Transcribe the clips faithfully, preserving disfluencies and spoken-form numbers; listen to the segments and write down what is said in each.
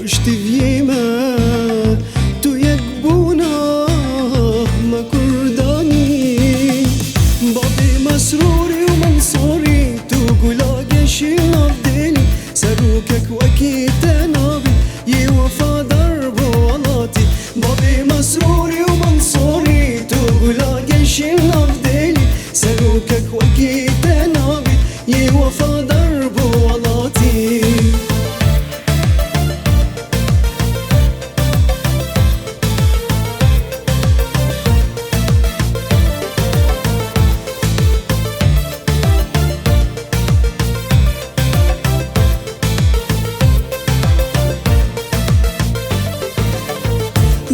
Piştiviyê me, tu yek bûna me Kurdanî. Bavê Mesrûrî û Mensorî, tu gula geşî nav dilî. Serokek wekî te nabî, yê wefadar bo welatî. Bavê Mesrûrî û Mensorî, tu gula geşî nav dilî. Serokek wekî te nabî, yê wefadar bo welatî.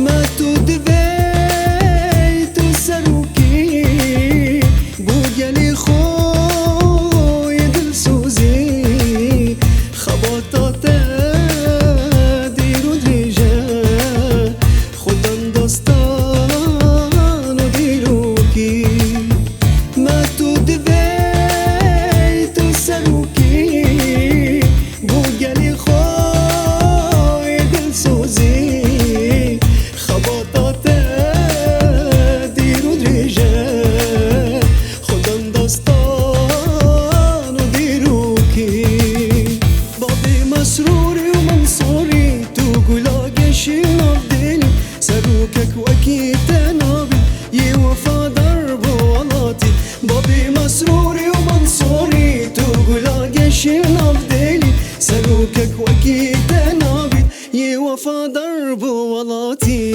Me tu divê tu serokî, bo gelê xwe yê dilsozî. Xebata te dîr û dirêj e, xwedan dastan û dîrokî. Me tu divê tu serokî, bo gelê xwe yê dilsozî. Xebata te dîr û dirêj e, xwedan dastan û dîrokî. Bavê Mesrûrî û Mensorî, tu gula geşî nav dilî. Serokek wekî te nabî, yê wefadar bo welatî. Bavê Mesrûrî û Mensorî, tu gula geşî nav dilî. Serokek wekî te nabî, yê wefadar bo welatî.